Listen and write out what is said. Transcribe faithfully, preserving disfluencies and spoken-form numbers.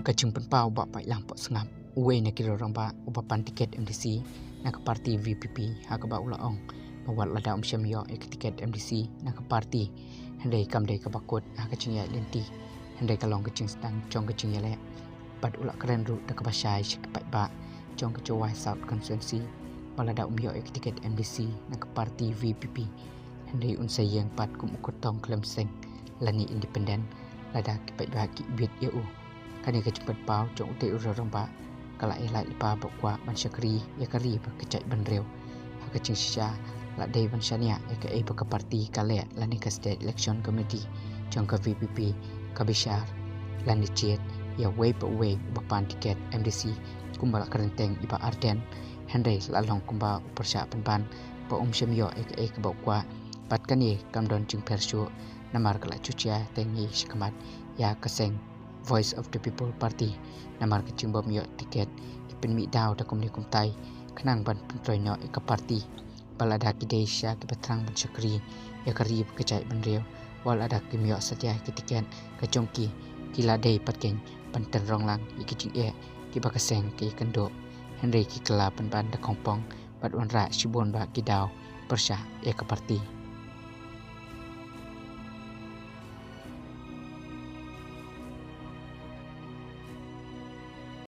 Ka jingpynpaw Bah Paitlang Pohsngap, uwei na ki rangbah uba pan tiket M D C na ka party V P P, ha kaba u la ong ba wat lada um shym ïoh ïa ka tiket M D C na ka party, hynrei kam dei kaba kut ha ka jingïaid lynti, hynrei ka long ka jingsdang jong ka jingïaleh. Bad u la kren ruh da kaba shai sha ki paidbah jong ka Jowai South Constituency ba lada um ïoh ïa ka tiket M D C na ka party V P P, hynrei un sa ïeng pat kum u kyrtong khlem seng lane independent lada ki paidbah ki bit ïa u. Kane ka jingpynpaw jong utei u rangbah ka la ïaleh lypa ba u kwah ban shakri ïa ka ri bad ka jaitbynriew. Ha ka jingshisha la dei ban shaniah ïa kaei ba ka party ka leh lane ka State Election Committee jong ka V P P ka bishar lane jied ïa uwei pa uwei uba pan tiket M D C, kumba la kren teng i Bah Ardent, hynrei la long kumba u pyrshah pynban ba um shym ïoh ïa kaei kaba u kwah. Bad kane kam don jingpher shuh, namar ka la shu jia teng hi shakhmat ïa ka seng Voice of the People Party, namar ka jingbym ïoh tiket ki pynmih daw da kumne kumtai khnang ban pyntrei noh ïa ka party. Ba lada ki dei shisha kiba thrang ban shakri ïa ka ri bad ka jaitbynriew, wat lada kim ïoh satia ïa ka tiket ka jong ki, ki la dei pat kein ban tynrong lang ïa ki jingeh kiba ka seng ka ïakynduh, hynrei ki kylla pynban da khongpong bad wanrah shibun bah ki daw pyrshah ïa ka party.